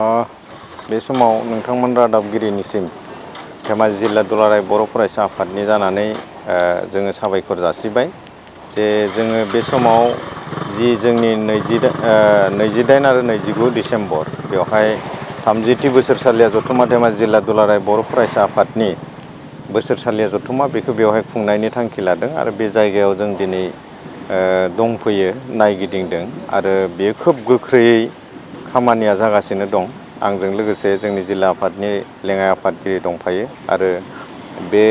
बे समाव नोंथांमोन रादाबगिरिनिसिम धेमाजि जिल्ला दुलाराय बर' फरायसा आफादनि जानानै जोङो साबायखर जासिबाय जे जोङो बे समाव जि जोंनि 28 आरो 29 डिसेम्बर बेवहाय 30थि बोसोरसालिया जथुम्मा धेमाजि जिल्ला दुलाराय बर' फरायसा आफादनि बोसोरसालिया जथुम्मा बेखौ बेवहाय खुंनायनि थांखि लादों आरो बे जायगायाव जों दिनै दंफैयो नायगिदिंदों आरो बेयो खोब गोख्रैयै खामानिया जागासिनो दं। आंजों लोगोसे जोंनि जिल्ला आफादनि लेङाइ आफादगिरि दंफायो आरो बे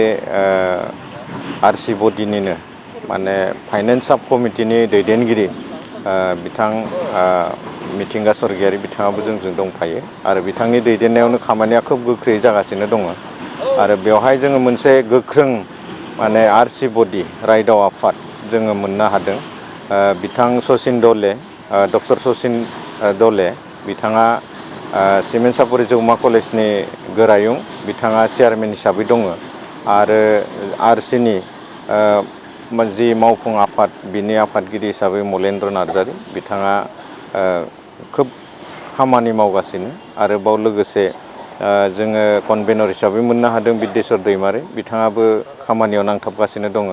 आरसि बडिनिनो माने फाइनेन्स साब कमिटिनि दैदेनगिरि बिथां मिथिंगा सरगियारि बिथाङाबो जोंजों दंफायो आरो बिथांनि दैदेननायावनो खामानिया खोब गोख्रैयै जागासिनो दङ आरो बेवहाय जोङो मोनसे गोख्रों माने आरसि बडि रायदाव आफाद जोङो मोननो हादों। बिथां सचिन दले डक्टर सचिन दले बिथाङा सिमेन्ट सापरि जौमा कलेजनि गोरायुं बिथाङा चेयारमेन हिसाबै दङ आरो आरसिनि जि मावफुं आफाद बिनि आफादगिरि हिसाबै मलेन्द्र नार्जारि बिथाङा खोब खामानि मावगासिनो आरोबाव लोगोसे जोङो कनभेनर हिसाबै मोननो हादों बिद्देश्वर दैमारि बिथाङाबो खामानियाव नांथाबगासिनो दङ।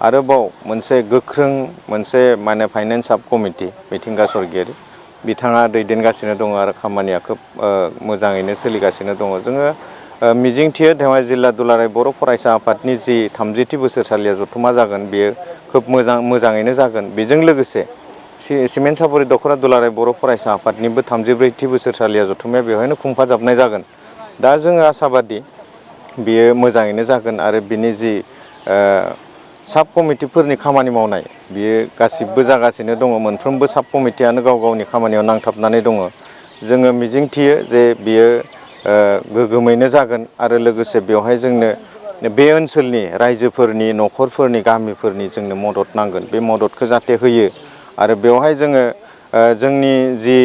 आरोबाव मोनसे गोख्रों मोनसे माने फाइनेन्स साब कमिटि मिथिंगा सरगियारि बिथाङा दैदेनगासिनो दङ आरो खामानिया खोब मोजाङैनो सोलिगासिनो दङ। जोङो मिजिंथियो धेमाजि जिल्ला दुलाराय बर' फरायसा आफादनि जि 30थि बोसोरसालिया जथुम्मा जागोन बेयो खोब मोजाङैनो जागोन। बेजों लोगोसे सिमेन्ट सापरि दख'र दुलाराय बर' फरायसा आफादनिबो 34थि बोसोरसालिया जथुम्माया बेवहायनो खुंफाजाबनाय जागोन। दा जोङो आसाबादि बेयो मोजाङैनो जागोन आरो बिनि जि साब कमिटिफोरनि खामानि मावनाय बियो गासिबो जागासिनो दङ। मोनफ्रोमबो साब कमिटियानो गाव गावनि खामानियाव नांथाबनानै दङ। जोङो मिजिंथियो जे बियो गोगोमैनो जागोन आरो लोगोसे बेवहाय जोंनो बे ओनसोलनि रायजोफोरनि न'खरफोरनि गामिफोरनि जोंनो मदद नांगोन बे मददखौ जाहाथे होयो आरो बेवहाय जोङो जोंनि जि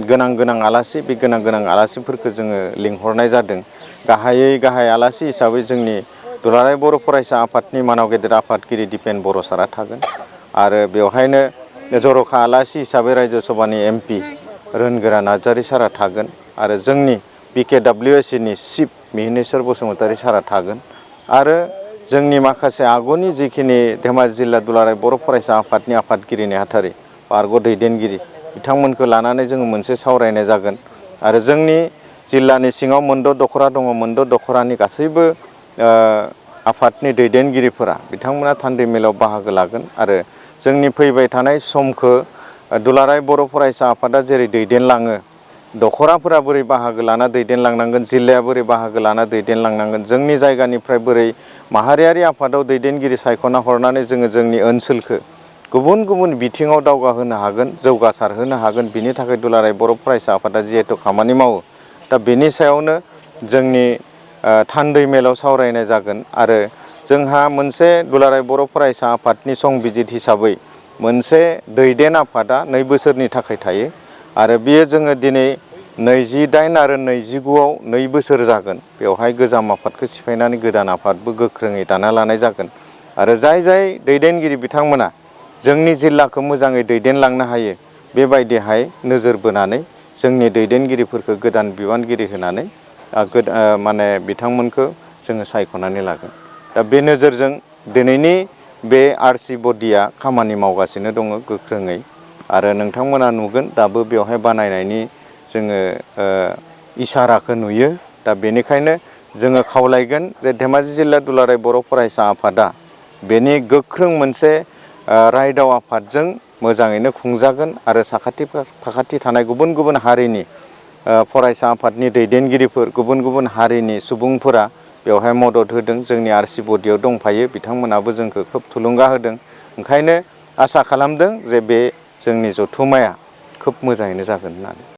गोनां आलासि बे गोनां आलासिफोरखौ जोङो लिंहरनाय जादों। गाहाय आलासि हिसाबै जोंनि दुलाराय बर' फरायसा आफादनि मानाव गेदेर आफादगिरि दिपेन बर' सारा थागोन आरो बेवहायनो जर'खा आलासि हिसाबै रायजो सभानि MP रोनगोरा नार्जारि सारा थागोन आरो जोंनि BKWAC नि चिफ मिहिनेश्वर बसुमतारी सारा थागोन आरो जोंनि माखासे आगुनि जिखिनि धेमाजि जिल्ला दुलाराय बर' फरायसा आफादनि आफादगिरि नेहाथारि बारग' दैदेनगिरि बिथांमोनखौ लानानै जोङो मोनसे सावरायनाय जागोन आरो जोंनि जिल्लानि सिङाव मोनद' दख'रा दङ मोनद' दख'रानि गासैबो आफादनि दैदेनगिरिफोरा बिथांमोना थान्दै मेलाव बाहागो लागोन आरो जोंनि फैबाय थानाय समखौ दुलाराय बर' फरायसा आफादा जेरै दैदेनलाङो दख'राफोरा बोरै बाहागो लाना दैदेनलांनांगोन जिल्लाया बोरै बाहागो लाना दैदेनलांनांगोन जोंनि जायगानिफ्राय बोरै माहारियारि आफादाव दैदेनगिरि सायख'ना हरनानै जोङो जोंनि ओनसोलखौ गुबुन बिथिङाव दावगाहोनो हागोन जौगासारहोनो हागोन बिनि थाखाय दुलाराय बर' फरायसा आफादा जिहेथु खामानि मावो दा बेनि सायावनो जोंनि थान्दै मेलाव सावरायनाय जागोन आरो जोंहा मोनसे दुलाराय बर' फरायसा आफादनि संबिजित हिसाबै मोनसे दैदेन आफादा 2 बोसोरनि थाखाय थायो आरो बियो जोङो दिनै 28 आरो 29आव 2 बोसोर जागोन बेवहाय गोजाम आफादखौ सिफायनानै गोदान आफादबो गोख्रोङै दाना लानाय जागोन आरो जाय दैदेनगिरि बिथांमोना जोंनि जिल्लाखौ मोजाङै दैदेनलांनो हायो बेबायदिहाय नोजोर बोनानै जोंनि दैदेनगिरिफोरखौ गोदान बिबानगिरि होनानै माने बिथांमोनखौ जोङो सायख'नानै लागोन। दा बे नोजोरजों दिनैनि बे आरसि बडिया खामानि मावगासिनो दङ गोख्रोङै आरो नोंथांमोना नुगोन दाबो बेवहाय बानायनायनि जोङो इसाराखौ नुयो। दा बेनिखायनो जोङो खावलायगोन जे धेमाजि जिल्ला दुलाराय बर' फरायसा आफादा बेनि गोख्रों मोनसे रायदाव आफादजों मोजाङैनो खुंजागोन आरो साखाथि थानाय गुबुन हारिनि फरायसा आफादनि दैदेनगिरिफोर गुबुन हारिनि सुबुंफोरा बेवहाय मदद होदों जोंनि आरसि बडियाव दंफायो बिथांमोनाबो जोंखौ खोब थुलुंगा होदों ओंखायनो आसा खालामदों जे बे जोंनि जथुम्माया खोब मोजाङैनो जागोन होननानै।